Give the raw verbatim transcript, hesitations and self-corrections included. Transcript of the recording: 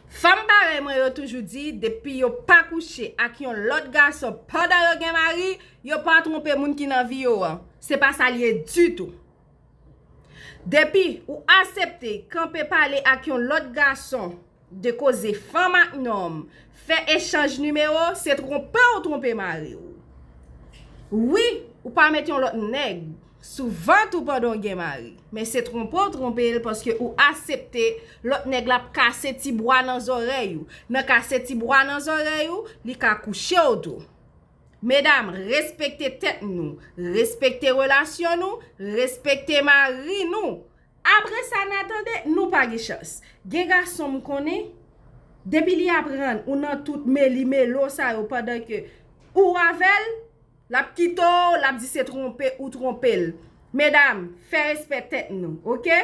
Fanm parèy mwen yo toujou di, depi yo pa kouche ak yon lòt gason pandan yo gen mari, yo pa twonpe moun ki nan vi yo an. Se pa sa l ye ditou. Depi ou aksepte kanpe pale ak yon lòt gason de koze fanm ak nonm, fè echanj nimewo, se twonpe w twonpe mari w. Wi, ou pa met yon lòt nèg sou vant ou pandan w gen mari, men se twonpe w twonpe l paske ou aksepte lòt nèg la ap kase ti bwa nan zòrèy ou. Nan kase ti bwa nan zòrèy ou, li ka kouche w tou. Medam, respekte tèt nou, respekte relasyon nou, respekte mari nou. Apre sa, n a tande, nou pa gen chans. Gen gason m konnen, depi li aprann ou nan tout meli melo sa yo pandan ke ou avè l, l ap kite w, l ap di se twonpe ou twonpe l. Medam, fè respè tèt nou, oke?